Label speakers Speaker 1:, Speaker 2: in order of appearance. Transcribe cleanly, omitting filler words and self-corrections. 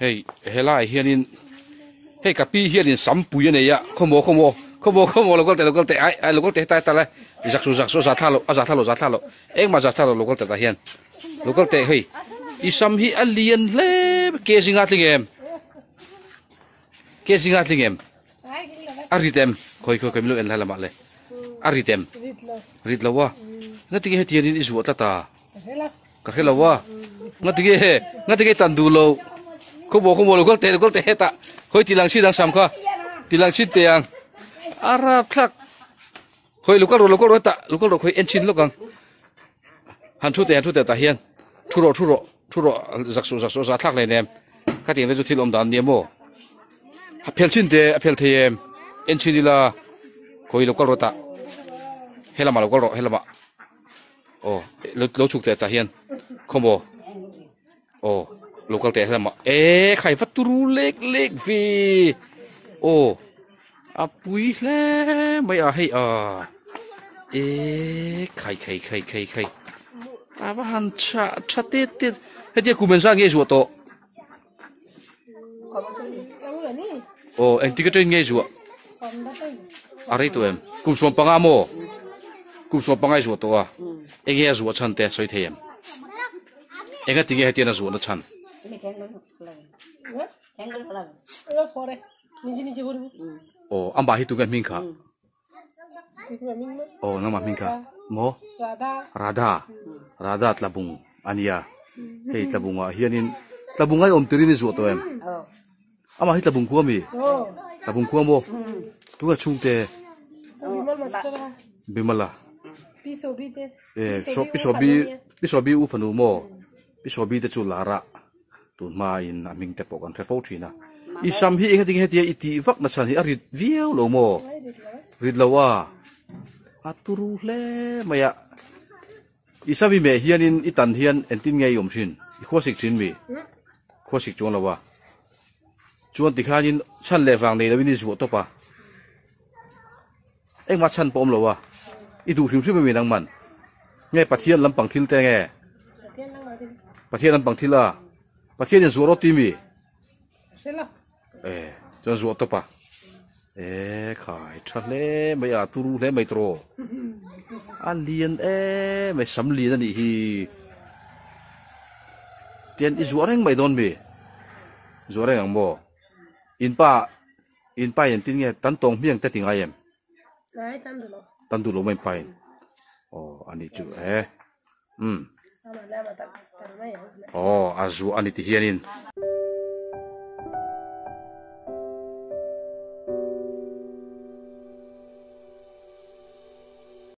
Speaker 1: Hei helaiah hianin hei ka pi hianin sampui a nei a khawmaw khawmaw khawmaw khawmaw lo kal teh lo kal teh ai ai lo kal teh hetlai hetlai zak suh zak suh a za thla loh a za thla loh za thla loh engmah za thla loh lo kal teh tah hian lo kal teh hei i sam hi a lian hle ke zinga tling em ke zinga tling em a rit em khawi khawi khawi min lo en lai lamah le a rit em rit lo a ngatinge hetiangin i zuah tlat a. Ka hre lo a nga tinge he nga tinge tan duh lo khawmaw khawmaw lo kal teh lo kal teh hetah khawi ti lang chin ang sam kha ti lang chin teh ang a rap thlak khawi lo kal rawh lo kal rawh hetah lo kal rawh khawi en chin lawk ang han thu teh han thu teh tah hian thu rawh thu rawh thu rawh zak suh zak suh za thlak hlei nem ka tih ang te chu thil awm dan nia maw a phel chin teh a phel thei em en chin ila khawi lo kal rawh tah helamah lo kal rawh helamah. Aw lo lo chhuk teh tah hian khawmaw aw lo kal teh hlama e khai va turu lek lek ve aw a pui hle mai a hei a e khai khai khai khai khai a va han tha tha tet tet hetia kum engzat nge zuah tawh aw engtik atangin nge zuah a rei tawh em kum sawm panga maw kum sawm panga i zuah tawh a enge a zuah chhan te a sawi thei em enga tinge hetian a zuahna chhan aw amah hi tunge hming kha Aw nangmah hming kha maw Radha Radha tlabung a nia hei tlabungah hianin tlabung ai awm turin i zuah tawh em amah hi tlabung khua mi tlabung khua maw tunge chhungte Bimala e Pisobi Pisobi u fanu maw Pisobi te chu lara tun hmain a hming te pawh kan hre fo thin a i sam hi engati nge hetia i tih vak na chhan hi a rit viau lo maw rit lo a a turu hle mai a i sam i meh hianin i tan hian engtin nge i awm thin i khuasik thin mi khuasik chuang lo a chuan tikhanin chhan leh vang nei loin i zuah tawp a Engmah chhan pawh awm lo a, i duh hrim hrim a mi nangman? Nge Pathian lampang thil te nge? Pathian lampang thil a, Pathian in zuah rawh ti mi? E, chuan zuah tawp a. E, khai tha hle mai a, turu hle mai tawh. A lian em mai, sam lian a nih hi. Tian i zuah reng mai dawn mi? Zuah reng ang maw? In pa In pa in tin nge tan tawng hmiang te ti ngai em?
Speaker 2: Ngai tan duh lo.
Speaker 1: Tan duh lo mai in pa in. Aw ani chu e. Um.
Speaker 2: Ama le ama tan tan mai ang.
Speaker 1: Aw a zu ani ti hian in.